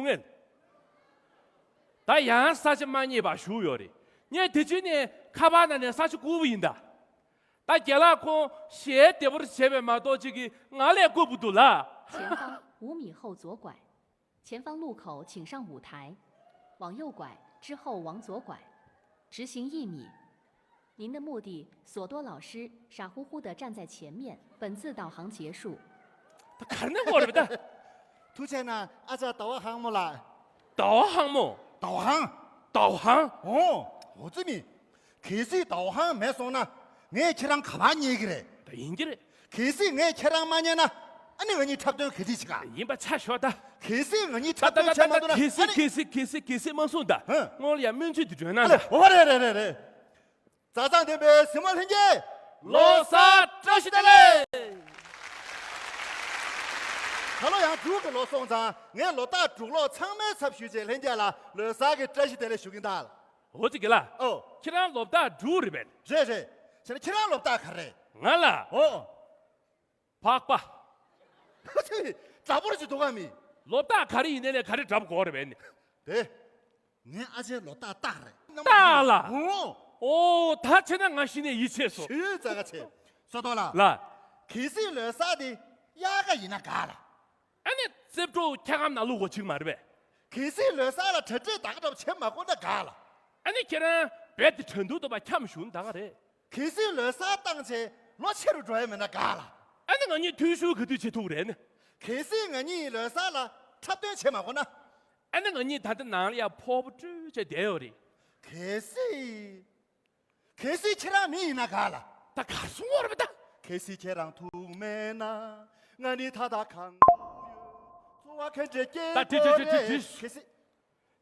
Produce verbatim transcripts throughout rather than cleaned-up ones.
མེད། ད་ཡང་ས་ཆ་མ་རྙེད་པ་བཞུགས་ཡོད་རེད། ངས་དེ་ཕྱིན་ནས་ཁ་པར་ནང་ནས་ས་ཆ་བསྐུར་བ་ཡིན་ད། ད་རྒན་ལགས་ཁོང་ཞལ་བདེ་པོར་བྱས་པས་མ་གཏོགས་ཅིག་གིས་ང་ལས་བསྐུར་བ་འདུག་ལ། 前方五米后左拐，前方路口请上五台，往右拐，之后往左拐，直行一米。您的目的，索多老师傻乎乎地站在前面，本次导航结束。 ད་ག་རེ་ནས་འོ་རེད་པ་ད། ཐུགས་རྗེ་གནང་ཨ་ཅག་ཟླ་བ་ཧང་མོ་ལགས། ཟླ་བ་ཧང་མོ། 导航། 导航། ཨོ། འོ་ཙི་མི། གལ་སྲིད་导航མེད་སོང་ན་ངས་ཁྱེད་རང་ག་པར་རྙེད་ཀྱི་རེད། ད་ཡིན་གྱི་རེད། གལ་སྲིད་ངས་ཁྱེད་རང་མ་རྙེད་ན་ཨ་ནི་ང་གཉིས་འཁྲབ་སྟོན་ག་དུས་བྱེད་ག། ཡིན་པ་ཆ་ཞོག་ད། གལ་སྲིད་ང་གཉིས་འཁྲབ་སྟོན་བྱེད་མ་ཐུབ་ན་ཨ་ནི། 可是可是可是可是མ་གསུངས་ད། ཧང་། སྔོན་ལ་ཡང་སྨོན་ཚིག་དེ་སྒྲོན་ན་ད། ཨོ་རེད་རེད་རེད་རེད། བྱ་ཚང་བསྟན་པའི་གཟིགས་མོ་ལྷན་རྒྱས། ལོ་གསར་བཀྲ་ཤིས་བདེ་ལེགས། ད་ལོ་ཡང་འབྲུག་གི་ལོ་སོང་ཙང་ངས་ལོ་རྟགས་འབྲུག་ལོ་ཚང་མའི་ཚབ་ཞུས་བྱས་ལྷན་རྒྱས་ལ་ལོ་གསར་གྱི་བཀྲ་ཤིས་བདེ་ལེགས་ཞུ་གིན་ད། ཨོ་ཙི་གི་ལ། ཨོ། ཁྱེད་རང་ལོ་རྟགས་འབྲུག་རེད་པས། རེད་རེད། བྱས་ན་ཁྱེད་རང་ལོ་རྟགས་ག་རེ། ང་ལ། ཨོ། བག་པ། འདྲ་པོར་ཅིག་འདུག་ག་མི། ལོ་རྟགས་ག་རེ་ཡིན་ནའི་ལས་ག་རེ་འདྲ་པོ་དགོས་རེད་པས་ནི། དེ། ངའི་ཨ་ཅེའི་ལོ་རྟགས་སྟག་རེད། སྟག་ལ། ཨོ། ཨོ་ད་བྱས་ན་ང་གཞི་ནས་ཡིད་ཆེས་སོང་། ཞུས་ཙག་ག་ཆེ། སོ་ཏོ་ལ། ལ། གལ་སྲིད་ལོ་གསར་དེ་དབྱར་ཁ་ཡིན་ན་དགའ་ལ། ཨ་ནི་རྩེ་བྲོ་འཁྱག་སྒམ་ནང་བླུག་དགོས་ཅིག་མ་རེད་པས། གལ་སྲིད་ལོ་གསར་ལ་གྲ་སྒྲིག་ད་ག་འདྲ་བྱེད་མ་དགོས་ན་དགའ་ལ། ཨ་ནི་ཁྱེད་རང་རྦད་དེ་གྲ་འདུག་འདུག་པ་འཁྱམ་བཞུགས་ན་ད་ག་རེད། གལ་སྲིད་ལོ་གསར་བཏང་བྱས་ལོ་ཆེ་རུ་འགྲོ་ཡ་མེད་ན་དགའ་ལ། ཨ་ནི་ང་གཉིས་ཐུན་བཞུགས་ག་དུས་བྱེད་ཐུབ་རེད་ནི། གལ་སྲིད་ང་གཉིས་ལོ་གསར་ལ་འཁྲབ་སྟོན་བྱེད་མ་དགོས་ན། ཨ་ནི་ང་གཉིས་ད་ལྟ་ནང་ལ་ཡ་ཕོར་པ་སྤྲོད་བྱས་བསྡད་ཡོད་རེད། གལ་སྲིད། གལ་སྲིད་ཁྱེད་རང་མི་ཡིན་ན་ག་ལ། ད་གར་སོང་བ་རེད་པ་ད། གལ་སྲིད་ཁྱེད་རང་ཐུག་མེད་ན། ང་ནི་ད་ལྟ་གང་དུ་ཡོད། ཚོར་བ་ག་འདྲ་སྐྱེ་ད་དེ་དགོས་དེ་དེ་རེད། དེ་གལ་སྲིད།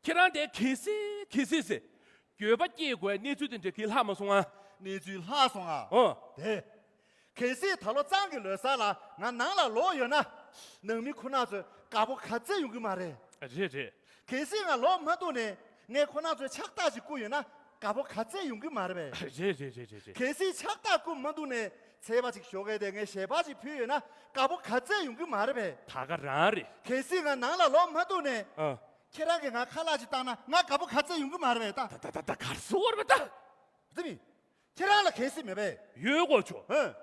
ཁྱེད་རང་དེ་གལ་སྲིད་གལ་སྲིད་ཟེར། འགྱོད་པ་སྐྱེ་དགོས་གནས་ཚུལ་དེ་འདྲ་གི་ལྷག་མ་སོང་ཨ། གནས་ཚུལ་ལྷག་སོང་ཨ། ཨོ། དེ། གལ་སྲིད་ད་ལོ་གཙང་གི་ལོ་གསར་ལ་ང་ནང་ལ་ལོག་ཡོད་ན། ནང་མི་ཁོ་ན་ཚོས་དགའ་པོ་ག་ཚད་ཡོང་གི་མ་རེད། རེད་རེད། གལ་སྲིད་ང་ལོག་མ་ཐུབ་ནས་ངས་ཁོ་ན་ཚོས་ཕྱག་རྟགས་ཅིག་བསྐུར་ཡོད་ན་དགའ་པོ་ག་ཚད་ཡོང་གི་མ་རེད་པས། རེད་རེད་རེད་རེད་རེད། གལ་སྲིད་ཕྱག་རྟགས་བསྐུར་མ་ཐུབ་ནས་ཚལ་པ་ཅིག་ཞོགས་ཀས་དེ་ངས་ཞལ་པར་ཅིག་ཕུལ་ཡོད་ན་དགའ་པོ་ག་ཚད་ཡོང་གི་མ་རེད་པས། ད་ག་རང་རེད། གལ་སྲིད་ང་ནང་ལ་ལོག་མ་ཐུབ་ནས། ཨ། ཁྱེད་རང་གིས་ང་ཁ་ལག་ཅིག་བཏང་ན་ང་དགའ་པོ་ག་ཚད་ཡོང་གི་མ་རེད་པས་ད། ད་ད་ད་གར་སོང་བ་རེད་པས་ད། དེ་མིན། ཁྱེད་རང་ལ་གལ་སྲིད་མེད་པས། ཡོད་གོ་ཆོ། ཧེ།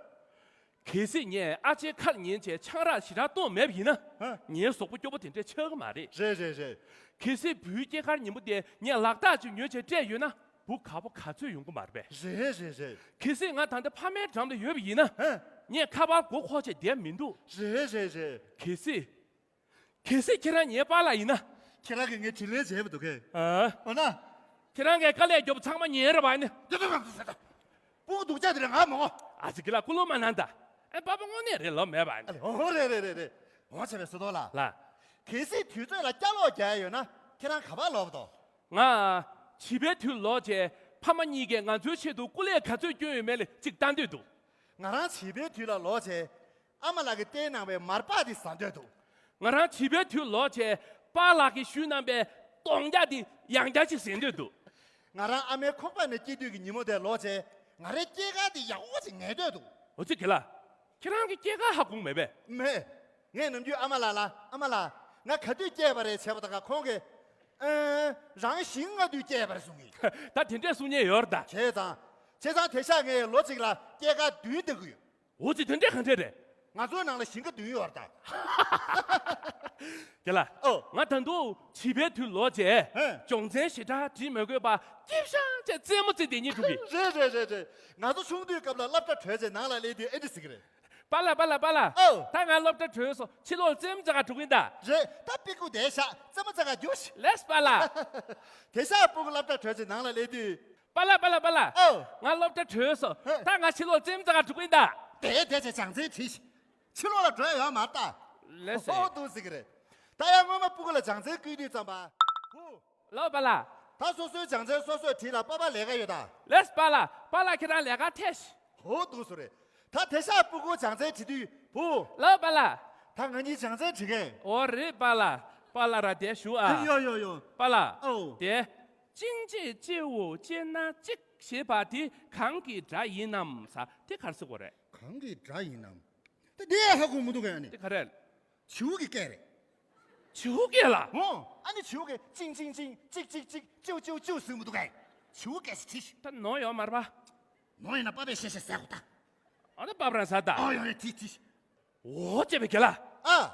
གལ་སྲིད་ངས་ཨ་ཅེའི་ཁ་ལ་ཉན་བྱས་ཆང་རག་ཞེ་དྲག་བཏུང་མེད་པ་ཡིན་ན། ཧེ། ངའི་གཟུགས་པོ་སྐྱོ་པོ་དེ་འདྲས་ཆགས་ཀྱི་མ་རེད། རེད་རེད་རེད། གལ་སྲིད་བུའི་སྐྱེས་སྐར་ཉིན་མོ་དེ་ངས་ལག་རྟགས་ཅིག་ཉོས་བྱས་སྤྲད་ཡོད་ན་བུ་དགའ་པོ་ག་ཚོད་ཡོང་གི་མ་རེད་པས། རེད་རེད་རེད། གལ་སྲིད་ང་ད་ལྟ་ཕ་མའི་འགྲམ་ལ་ཡོད་པ་ཡིན་ན། ཧེ། ངས་ཁ་པར་མགོ་འཁོར་བྱས་བསྡད་མི་འདུག་རེད་རེད་རེད། གལ་སྲིད། གལ་སྲིད་ཁྱེད་རང་ངའི་པཱ་ལགས་ཡིན་ན། ཁྱེད་རང་གིས་ངའི་དྲིན་ལན་འཇལ་བ་འདུག་གས། ཨ། འོ་ན། ཁྱེད་རང་གིས་དཀའ་ལས་རྒྱོབ་ཚང་མ་ཉན་རེད་པ་ནི། ཡ་ད་ད་ད་ད། སྤུ་གུ་སྡུག་ཅག་དེ་རེད་ང་མོ། ཨ་ཙི་གི་ལ་ཀུ་ལུ་མ་ནང་ད། ཨེ་པཱ་པཱ་དངོས་གནས་རེད་ལོ་མེད་པ་ནི། ཨོ་རེད་རེད་རེད་རེད། འོ་བྱས་པའི་སུ་དོ་ལ། ལ། གལ་སྲིད་དུས་ཚོད་ལ་སྐྱ་ལོག་རྒྱག་ཡོད་ན་ཁྱེད་རང་ག་པར་ལོག་པ་དོ། ང་། བྱིས་པའི་དུས་ལོག་བྱས་ཕ་མ་གཉིས་ཀས་ང་ཚོའི་ཆེད་དུ་སྐུ་ལས་ག་ཚོད་བསྐྱོན་ཡོད་མེད་ལ་ཅིག་ལྟ་འདོད་འདུག་ང་རང་བྱིས་པའི་དུས་ལ་ལོག་བྱས། ཨ་མ་ལགས་ཀྱིས་བསྟན་གནང་བའི་མར་པག་འདི་ཟ་འདོད་འདུག་ང་རང་བྱིས་པའི་དུས་ལོག་བྱས་པཱ་ལགས་ཀྱིས་ཞུས་གནང་བའི་སྟོང་རྒྱག་འདི་ཡང་བསྐྱར་ཅིག་ཟ་འདོད་འདུག་ང་རང་ཨ་མའི་ཁོག་པ་ནས་སྐྱེས་དུས་ཀྱི་ཉིན་མོ་དེ་ལོག་བྱས་ང་རའི་སྐྱེས་སྐར་འདི་ཡག་པོ་ཅིག་ངེས་འདོད་འདུག་འོ་ཙི་གི་ལ། ཁྱེད་རང་གི་སྐྱེས་སྐར་ཧ་གོ་མེད་པས། མེད། ངས་ནམ་རྒྱུན་ཨ་མ་ལགས་ལ་ཨ་མ་ལགས་ང་ག་དུས་སྐྱེས་པ་རེད་བྱས་པ་དང་ཁོང་གིས། ཨ། རང་ཞིང་ལྔ་དུས་སྐྱེས་པ་རེད་གསུང་གི། ད་དེ་འདྲས་གསུང་མཁན་ཡོད་རེད་ད། བྱས་ཙང་། བྱས་ཙང་དེང་སང་ངས་ལོ་གཅིག་ལ་སྐྱེས་སྐར་བདུན་བཏང་གི་ཡོད། འོ་ཙི་དེ་འདྲས་གང་འདྲས་རེད། ང་ཚོའི་ནང་ལ་ཞིང་ཁ་བདུན་ཡོད་རེད་ད། རྒན་ལགས། ཨོ། ང་ད་དུང་བྱིས་པའི་དུས་ལོག་བྱས། ཧེ། སྦྱོང་ཚན་ཞེ་དྲག་བྲིས་མི་དགོས་པ་སྐྱིད་ཤང་བྱས་རྩེད་མོ་རྩེ་བསྡད་སྙིང་བྲོ་གི། རེད་རེད་རེད་རེད། ང་ཚོ་ཆུང་དུས་སྐབས་ལ་སློབ་གྲྭ་གྲོལ་རྗེས་ནང་ལ་སླེབས་དུས་ཨེ་འདྲ་ཟེར་གི་རེད། པཱ་ལགས་པཱ་ལགས་པཱ་ལགས། ཨོ། ད་ང་སློབ་གྲྭ་གྲོལ་སོང་ཕྱི་ལོགས་རྩེད་མོ་རྩེ་ག་འགྲོ་གི་ཡིན་ད། རེད་ད་པི་ཀུ་དེ་བཞག་རྩེད་མོ་རྩེ་ག་རྒྱུགས་ཤིག་ལེས་པཱ་ལགས། དེ་བཞག་སྤུ་གུ་སློབ་གྲྭ་གྲོལ་རྗེས་ནང་ལ་སླེབས་དུས། པཱ་ལགས་པཱ་ལགས་པཱ་ལགས། ཨོ། ང་སློབ་གྲྭ་གྲོལ་སོང་། ཧེ། ད་ང་ཕྱི་ལོགས་རྩེད་མོ་རྩེ་ག་འགྲོ་གི་ཡིན་ད། དེ་དེ་བྱས་སྦྱོང་ཚན་བྲིས་ཤིག་ཕྱི་ལོགས་ལ་འགྲོ་ཡ་ཡོད་མ་རེད་ད། ལེས་སེ། ཨོ་འདུག་ཟེར་གི་རེད། ད་ཡང་སྔོན་མ་སྤུ་གུ་ལ་སྦྱོང་ཚན་བསྐུལ་དུས་ཙམ་པ། ཧུ། ལོ་པཱ་ལགས། ད་སོ་སོའི་སྦྱོང་ཚན་སོ་སོས་བྲིས་ལ་པཱ་པཱ་ལས་ཀ་ཡོད་ད། ལེས་པཱ་ལགས་པཱ་ལགས་ཁྱེད་རང་ལས་ཀ་ཐེ་ཤི། ཧོ་འདུག་སོ་རེད། ད་དེ་ཤག་སྤུ་གུ་སྦྱོང་ཚན་བྲིས་དུས་བུ། ལོ་པཱ་ལགས། ད་ང་གཉིས་སྦྱོང་ཚན་བྲིས་གས། ཨོ་རེད་པཱ་ལགས་པཱ་ལགས་ར་དེ་ཞུ་ཨ། ཡོ་ཡོ་ཡོ། པཱ་ལགས། ཨོ། དེ། 境界借物皆拿 གཅིག་ཞེས་པ་དེ་གང་གི་སྒྲ་ཡིན་ནམ་ཟེར་དེ་ག་རེ་ཟེར་དགོས་རེད། གང་གི་སྒྲ་ཡིན་ནམ། ད་དེ་ཧ་གོ་མི་འདུག་གས་ཨ་ནི། དེ་ག་རེ། བྱིའུ་གི་སྐད་རེད། བྱིའུ་སྐད་ལ། ཨོ། ཨ་ནི་བྱིའུ་གིས་ཅིང་ཅིང་ཅིང་། ཅིག་ཅིག་ཅིག། ཅིའུ་ཅིའུ་ཅིའུ་ཟེར་མི་འདུག་གས། བྱིའུ་སྐད་ཞིག་དྲིས་ཤིག་ད་ནོར་ཡོད་མ་རེད་པ། ནོར་ཡིན་ན་པ་ཕས་བཤད་བཤད་ཟེར་གོ་ད། ཨ་ད་པ་ཕ་རང་ཟ་ད། ཨོ་ཡོད་རེད། དྲིས་དྲིས། འོ་ཅེ་བའི་རྒན་ལགས། ཨ།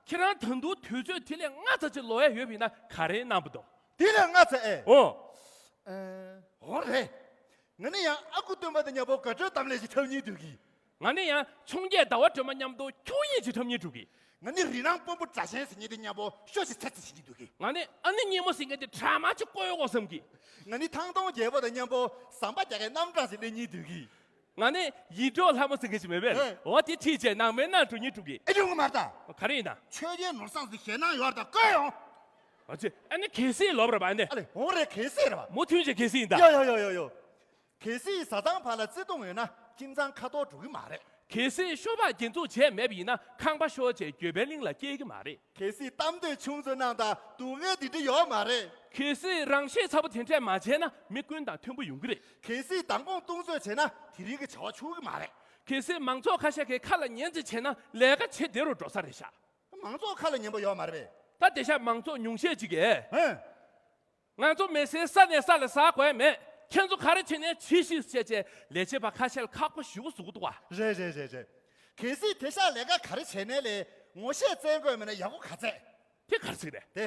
ཁྱེད་རང་ད་དུང་དུས་ཚོད་དེ་ལས་སྔ་ཙམ་ཅིག་ལོག་ཡ་ཡོད་པ་ཡིན་ན་ག་རེ་གནང་བ་འདུག་དེ་ལས་སྔ་ཙམ་ཨེ། ཨོ། ཨེ། འོ་རེད། ང་ནི་ཡང་ཨ་ཁུ་སྟོན་པ་དང་མཉམ་པོ་དགའ་སྤྲོའི་གཏམ་གླེང་ཞིག་འཁྲབ་སྙིང་འདོད་ཀི། ང་ནི་ཡང་འཕྱོངས་རྒྱས་ཟླ་བ་སྒྲོལ་མ་མཉམ་དུ་འཁྱུག་དབྱིངས་ཅིག་འཁྲབ་སྙིང་འདོད་ཀི། ང་ནི་རི་ནང་དཔོན་པོ་སྒྲ་ཆེན་ཟེར་མཁན་དེ་མཉམ་པོ་ཤོ་ཞིག་ཚེ་ཚེ་བྱེད་སྙིང་འདོད་ཀི། ང་ནི་ཨ་ནེ་སྙེ་མོ་ཟེར་མཁན་དེ་དྲ་དམར་ཅིག་བསྐོར་ཡོང་དགོས་བསམ་གི། ང་ནི་ཐང་སྟོང་རྒྱལ་པོ་དང་མཉམ་པོ་ཟམ་པ་རྒྱག་མཁན་གནམ་གྲངས་ཤིག་ལེན་སྙིང་འདོད་ཀི། ང་ནི་ཡིད་འཕྲོག་ལྷ་མོ་ཟེར་མཁན་ཞིག་མེད་པས། ཨེ། འོ་དེ་ཁྲིད་བྱས་ནང་མའི་ནང་འགྲོ་སྙིང་འདོད་ཀི། ཨེ། ཡོང་གི་མ་རེད་ད། ག་རེ་ཡིན་ན། ཆོས་རྒྱལ་ནོར་བཟང་ཟེར་ཞེད་སྣང་ཡོད་རེད་ད། བསྐོས་ཡོང་། ཨ་ཙི། ཨ་ནི་གལ་སྲིད་ལབ་རེད་པ། ཨ་ནི། ཨ་ལེ། འོང་རེད། གལ་སྲིད་རེད་པ། མུ་མཐུད་བྱས་གལ་སྲིད་ཡིན་ད། ཡོ་ཡོ་ཡོ་ཡོ་ཡོ། གལ་སྲིད་བཟའ་ཚང་བར་ལ་བརྩེ་དུང་ཡོད་ན་ཁྱིམ་ཚང་ཁ་འཐོར་འགྲོ་གི་མ་རེད། གལ་སྲིད་ཤོ་སྦག་རྒྱན་འཛུགས་བྱས་མེད་པ་ཡིན་ན་ཁང་པ་ཤོར་བྱས་འགྱོད་པའི་གླིང་ལ་སྐྱེལ་གི་མ་རེད། གལ་སྲིད་གཏམ་འདོད་ཆུང་ཚོ་རྣམས་དང་སྡུག་བསྔལ་འདི་འདྲ་ཡོད་མ་རེད། གལ་སྲིད་རང་ཤེད་ཚ་པོ་དེ་འདྲས་མ་བྱས་ན་མི་ཀུན་དང་མཐུན་པོ་ཡོང་གི་རེད། གལ་སྲིད་མདང་དགོང་ལྟུང་བཟོས་བྱས་ན་དེ་རིང་གི་བྱ་བ་འཆུག་གི་མ་རེད། གལ་སྲིད་མང་ཚོགས་ཁ་ཤས་ཀྱི་ཁ་ལ་ཉན་ཙམ་བྱས་ན་ལས་ཀ་བྱེད་བདེ་རུ་འགྲོ་ས་རེད་ཤག་མང་ཚོགས་ཁ་ལ་ཉན་པ་ཡོད་མ་རེད་པས། ད་དེ་ཤག་མང་ཚོགས་ཉུང་ཤས་ཅིག་གིས། ཧེ། ང་ཚོ་མི་སེར་ས་ནས་ས་ལ་ཟག་དགོས་མེད། ཁྱེད་ཚོ་ག་རེ་བྱེད་ནའི་བྱེད་ཤིག་ཟེར་བྱས་ལས་བྱེད་པ་ཁ་ཤས་ལ་ཁག་པོ་ཞེ་པོ་བཟོ་གི་འདུག་ག་རེད་རེད་རེད་རེད། གལ་སྲིད་དེ་ཤག་ལས་ཀ་ག་རེ་བྱས་ནའི་ལས་ངོ་ཤེས་བཙལ་དགོས་མེད་ན་ཡག་པོ་ག་ཚད། དེ་ག་རེ་ཟེར་གི་རེད། དེ།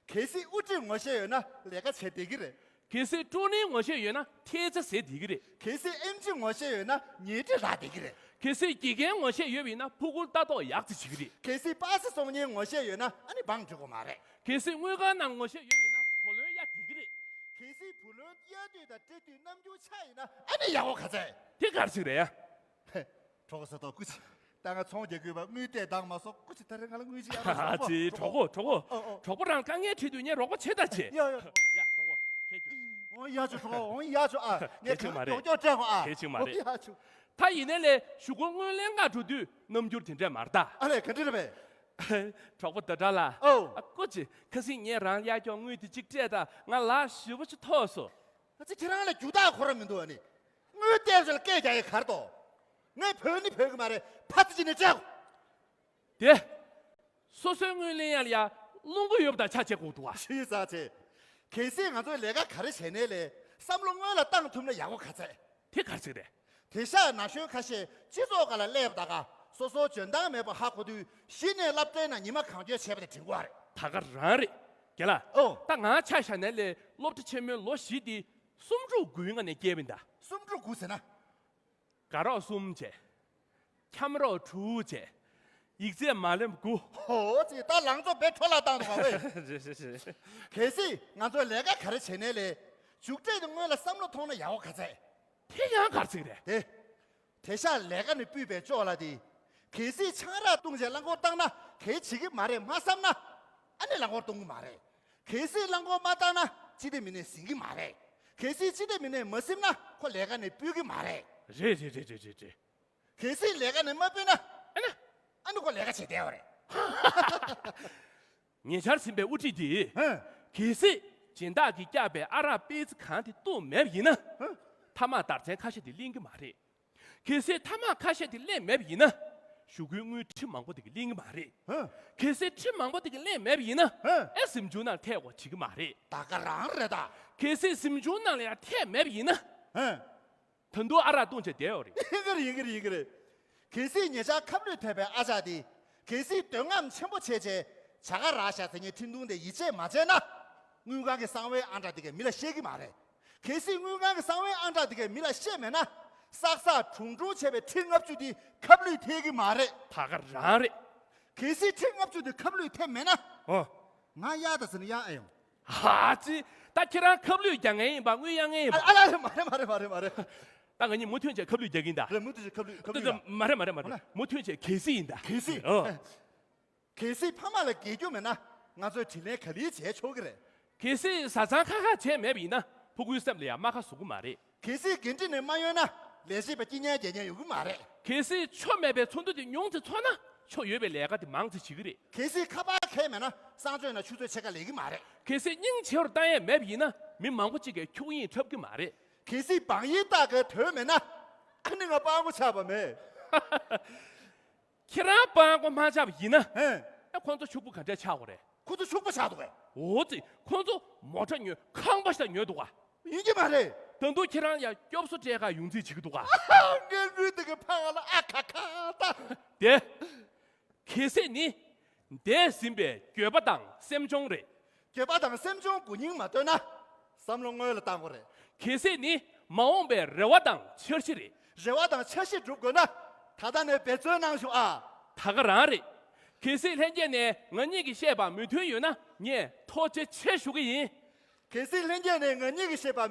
གལ་སྲིད་དབུ་ཁྲིད་ངོ་ཤེས་ཡོད་ན་ལས་ཀ་བྱེད་བདེ་གི་རེད། གལ་སྲིད་ཀྲུའུ་རིན་ངོ་ཤེས་ཡོད་ན་ཐེལ་ཙེ་ཟས་བདེ་གི་རེད། གལ་སྲིད་ཨེམ་ཆི་ངོ་ཤེས་ཡོད་ན་ཉལ་ཁྲི་རག་བདེ་གི་རེད། གལ་སྲིད་དགེ་རྒན་ངོ་ཤེས་ཡོད་པ་ཡིན་ན་ཕྲུ་གུར་ལྟ་རྟོག་ཡག་ཙམ་བྱེད་གི་རེད། གལ་སྲིད་པ་སེ་གསོག་མཁན་ངོ་ཤེས་ཡོད་ན་ཨ་ནི་བང་འགྲིག་གི་མ་རེད། གལ་སྲིད་དངུལ་ཁང་ནང་ངོ་ཤེས་ཡོད་པ་ཡིན་ན་བུ་ལོན་གཡར་བདེ་གི་རེད། གལ་སྲིད་བུ་ལོན་གཡར་དུས་དང་སྤྲད་དུས་རྣམ་འགྱུར་ཆག་ཡིན་ན་ཨ་ནི་ཡག་པོ་ག་ཚད། དེ་ག་རེ་ཟེར་གི་རེད་ཡ། གྲོགས་པོ་ཟེར་ཏོ་སྐུ་མཁྱེན། ད་ང་ཚོང་རྒྱག་དགོས་པ་དངུལ་སྤྲད་དང་མ་སོང་སྐུ་མཁྱེན། ད་རེས་ང་ལ་དངུལ་ཅིག་གཡར་རོགས་ཨ་ཙི། གྲོགས་པོ། གྲོགས་པོ། ཨོ་ཨོ། གྲོགས་པོ་རང་དཀའ་ངལ་འཕྲད་དུས་ངས་རོགས་པ་བྱེད་ད་བྱེད། ཡ་ཡ། ཡ་གྲོགས་པོ་ཁྱེད་ཀྱིས། འོང་ཡ་ཆུ་གྲོགས་པོ། འོང་ཡ་ཆུ་ཨ། ངས་གལ་ཆེན་མ་རེད། མགྱོགས་མགྱོགས་སྤྲད་གོ་ཨ། གལ་ཆེན་མ་རེད། འོང་ཡ་ཆུ། ད་ཡིན་ནའི་ལས་གཞུག་གུ་དངུལ་ལེན་ག་འགྲོ་དུས་རྣམ་འགྱུར་དེ་འདྲས་མ་རེད་ད། ཨ་ལས་ག་འདྲས་རེད་པས། གྲོགས་པོ་ཟླ་གྲགས་ལགས། ཨོ། ཨ་སྐུ་མཁྱེན། ཁ་སང་ངས་རང་གཡར་སྐྱོར་དངུལ་དེ་གཅིག་སྤྲད་ད་ང་ལག་ཞེ་པོ་ཅིག་ཐོགས་སོང་། ཨ་ཙི། ཁྱེད་རང་ལ་རྒྱུ་དག་ཁོ་རང་མི་འདུག་ཨ་ནི། དངུལ་སྟེར་ཚོད་ལ་སྐད་རྒྱག་ཡས་ག་རེ་འདུག་ངས་བོས་ནི་བོས་གི་མ་རེད། ཕ་ཙི་ཅི་ནས་སྤྲད་གོ། དེ། སོ་སོའི་དངུལ་ལེན་ཡ་ལ་ཡ་རླུང་བུ་ཡོད་པ་དང་ཆ་བྱེད་དགོས་འདུག་ཨ། ཤི་ས་ཆེ། གལ་སྲིད་ང་ཚོས་ལས་ཀ་ག་རེ་བྱས་ནའི་ལས་བསམ་བློ་སྔོན་ལ་བཏང་ཐུབ་ན་ཡག་པོ་ག་ཚད། དེ་ག་རེ་ཟེར་གི་རེད། དེ་ཤག་ན་གཞོན་ཁ་ཤས་སྤྱི་ཚོགས་སྒང་ལ་སླེབས་ད་ག་སོ་སོ་འཇོན་ཐང་མེད་པ་ཧ་གོ་དུས་གཞི་ནས་སློབ་གྲྭའི་ནང་ཉི་མ་གང་འཁྱོལ་བྱས་པ་དེ་དྲན་གྱི་ཡོད་རེད། ད་ག་རང་རེད། རྒན་ལགས། ཨོ། ད་ང་ཆ་བཞག་ནའི་ལས་སློབ་གྲྭ་ཆེན་མོའི་ལོ་བཞི་དེ་གསུམ་དྲུག་དགུའི་སྔ་ནས་བསྐྱལ་བ་ཡིན་ད། གསུམ་དྲུག་དགུ་ཟེར་ན། དགའ་རོགས་གསུམ་བྱས། འཁྱམ་རོགས་དྲུག་བྱས། ཡིག་ཚད་མ་ལོན་དགུ། ཧོ་ཙི། ད་ལང་ཚོ་བེད་འཕྲོ་བརླག་བཏང་འདུག་ག་ཝེ། རེད་རེད་རེད། གལ་སྲིད་ང་ཚོས་ལས་ཀ་ག་རེ་བྱས་ནའི་ལས་མཇུག་འབྲས་དེ་སྔོན་ལ་བསམ་བློ་ཐོངས་ན་ཡག་པོ་ག་ཚད། དེ་ཡང་ག་རེ་ཟེར་གི་རེད། དེ། དེ་ཤག་ལས་ཀ་ནས་སྤུད་པའི་ཅོག་ལ་དེ། གལ་སྲིད་ཆང་རག་བཏུང་བྱས་རླངས་འཁོར་བཏང་ན་གལ་བྱེད་ཀྱི་མ་རེད་མ་བསམ་ན། ཨ་ནི་རླངས་འཁོར་གཏོང་གི་མ་རེད། གལ་སྲིད་རླངས་འཁོར་མ་བཏང་ན་སྤྱི་བདེ་མི་སྣས་ཟིན་གྱི་མ་རེད། གལ་སྲིད་སྤྱི་བདེ་མི་སྣས་མ་ཟིན་ན་ཁོ་ལས་ཀ་ནས་སྤུད་ཀྱི་མ་རེད། རེད་རེད། གལ་སྲིད་ལས་ཀ་ནས་མ་སྤུད་ན། ཨ་ནི། ཨ་ནི་ཁོ་ལས་ཀ་བྱེད་བསྡད་པ་རེད། ཉེ་ཆར་ཟིན་པའི་དབུ་ཁྲིད་འདིས། ཧེ། གལ་སྲིད་སྦྱིན་བདག་གིས་བཀྱགས་པའི་ཨ་རག་པེ་ཙི་གང་དེ་བཏུངས་མེད་པ་ཡིན་ན། ཧེ། ཐ་མག་དར་ཚན་ཁ་ཤས་དེ་ལེན་གྱི་མ་རེད། གལ་སྲིད་ཐ་མག་ཁ་ཤས་དེ་ལེན་མེད་པ་ཡིན་ན། གཞུག་གུའི་དངུལ་ཁྲི་མང་པོ་དེ་གིས་ལེན་གྱི་མ་རེད། ཧེ། གལ་སྲིད་ཁྲི་མང་པོ་དེ་གིས་ལེན་མེད་པ་ཡིན་ན། ཧེ། ཨེ་གཟིམ་ཆུང་ནང་ཐད་དགོས་བྱེད་ཀྱི་མ་རེད། ད་ག་རང་རེད་ད། གལ་སྲིད་གཟིམ་ཆུང་ནང་ལ་ཡང་ཐད་མེད་པ་ཡིན་ན། ཧེ། ད་དུང་ཨ་རག་བཏུང་བྱས་བསྡད་ཡོད་རེད། ཡིན་གྱི་རེད། ཡིན་གྱི་རེད། ཡིན་གྱི་རེད། གལ་སྲིད་ཉེ་ཆར་ཁབ་ལུད་ཐེབས་པའི་ཨ་ཅག་དེ། གལ་སྲིད་འདོད་རྔམ་ཆེན་པོ་བྱས་བྱས། བྱ་དགའ་རག་ཤག་ཟེར་མཁན་འཕྲིན་ཐུང་དེ་ཡིད་ཆེས་མ་བྱས་ན། དངུལ་ཁང་གི་གསང་བའི་ཨང་གྲངས་དེ་གས་མི་ལ་བཤད་ཀྱི་མ་རེད། གལ་སྲིད་དངུལ་ཁང་གི་གསང་བའི་ཨང་གྲངས་དེ་གས་མི་ལ་བཤད་མེད་ན། བསགས་བསགས་གྲུང་གྲུང་བྱས་པའི་ཁྲི་ལྔ་བཅུ་དེ་ཁབ་ལུད་ཐེབས་ཀྱི་མ་རེད། ད་ག་རང་རེད། གལ་སྲིད་ཁྲི་ལྔ་བཅུ་དེ་ཁབ་ལུད་ཐེབས་མེད་ན། ཨོ། ང་གཡར་ད་ཟེར་ན་གཡར་ཨེ་ཡོང་། ཧ་ཙི། ད་ཁྱེད་རང་ཁབ་ལུད་རྒྱག་མཁན་ཡིན་པ་དངུལ་གཡར་མཁན་ཡིན་པ། ཨ་ཨ་ལ་ལ། མ་རེད་མ་རེད་མ་རེད་མ་རེད། ད་ང་གཉིས་མུ་མཐུད་བྱས་ཁབ་ལུད་རྒྱག་གིན་ད། རེད། མུ་མཐུད་བྱས་ཁབ་ལུད་ཁབ་ལུད་ད། མ་རེད་མ་རེད་མ་རེད། ཨ་ལ། མུ་མཐུད་བྱས་གལ་སྲིད་ཡིན་ད། གལ་སྲིད། ཨོ། གལ་སྲིད་ཕ་མ་ལ་རྒྱལ་རྒྱུ་མེད་ན་ང་ཚོས་དྲིན་ལན་ག་ལེར་འཇལ་ཆོག་གི་རེད། གལ་སྲིད་བཟའ་ཚང་ཁ་ཁ་བྱས་མེད་པ་ཡིན་ན་ཕྲུ་གུའི་སེམས་ལ་ཡང་རྨ་ཁ་བཟོ་གི་མ་རེད། གལ་སྲིད་འགན་འཁྲི་ནས་མ་གཡོལ་ན་ལས་བྱེད་པ་སྐྱིད་ཉལ་རྒྱལ་ཉལ་ཡོང་གི་མ་རེད། གལ་སྲིད་ཆོ་མེད་པའི་ཚོགས་འདུ་དེ་ཉུང་ཙམ་ཚོགས་ན་ཆོ་ཡོད་པའི་ལས་ཀ་དེ་མང་ཙམ་བྱེད་ཀྱི་རེད། གལ་སྲིད་ཁ་པར་ཁེལ་མེད་ན་གསང་སྤྱོད་ནང་ཆུ་ཚོད་ཕྱེད་ཀ་ལས་ཀྱི་མ་རེད། གལ་སྲིད་སྙིང་རྗེ་བོར་བཏང་ཡས་མེད་པ་ཡིན་ན་མི་མང་པོ་གཅིག་གིས་འཁྱུག་དབྱིངས་འཁྲབ་ཀྱི་མ་རེད། གལ་སྲིད་བང་ཡིག་རྟགས་ཀྱི་དོན་མེད་ན་ཨ་ནི་ང་སྤྲང་པོ་ཆགས་པ་མེད། ཁྱེད་རང་སྤྲང་པོ་མ་ཆགས་པ་ཡིན་ན། ཧེ། ཨ་ཁོང་ཚོ་ཕྱུག་པོ་ག་འདྲས་ཆགས་དགོས་རེད། ཁོ་ཚོ་ཕྱུག་པོ་ཆགས་འདུག་གས། འོ་ཙི། ཁོ་ཚོ་མོ་ཊ་ཉོས་ཁང་པ་ཞིག་ཉོས་འདུག་ག། ཡིན་གྱི་མ་རེད། ད་དུང་ཁྱེད་རང་ཡང་སྐྱོབ་གསོ་སྤྲད་ག་ཡོང་རྩིས་བྱེད་ཀྱི་འདུག་ག། ངའི་ལུས་འདི་གི་ཕ་ང་ལ་ཨ་ཁ་ཁ་ད། དེ། གལ་སྲིད་ནི། འདས་ཟིན་པའི་འགྱོད་པ་དང་སེམས་གཅོང་རེད། འགྱོད་པ་དང་སེམས་གཅོང་དགུ་སྙིང་མ་བཏོན་ན། བསམ་བློ་སྔོན་ལ་བཏང་དགོས་རེད། གལ་སྲིད་ནི། མ་འོངས་པའི་རེ་བ་དང་འཆར་གཞི་རེད། རེ་བ་དང་འཆར་གཞི་སྒྲུབ་དགོས་ན། ད་ལྟ་ནས་འབད་བརྩོན་གནང་ཤོག་ཨ། ད་ག་རང་རེད། གལ་སྲིད་ལྷན་རྒྱས་ནས་ང་གཉིས་ཀྱིས་བཤད་པ་མོས་མཐུན་ཡོད་ན་ངས་ཐུགས་རྗེ་ཆེ་ཞུ་གི་ཡིན། གལ་སྲིད་ལྷན་རྒྱས་ནས་ང་གཉིས་ཀྱིས་བཤད་པ་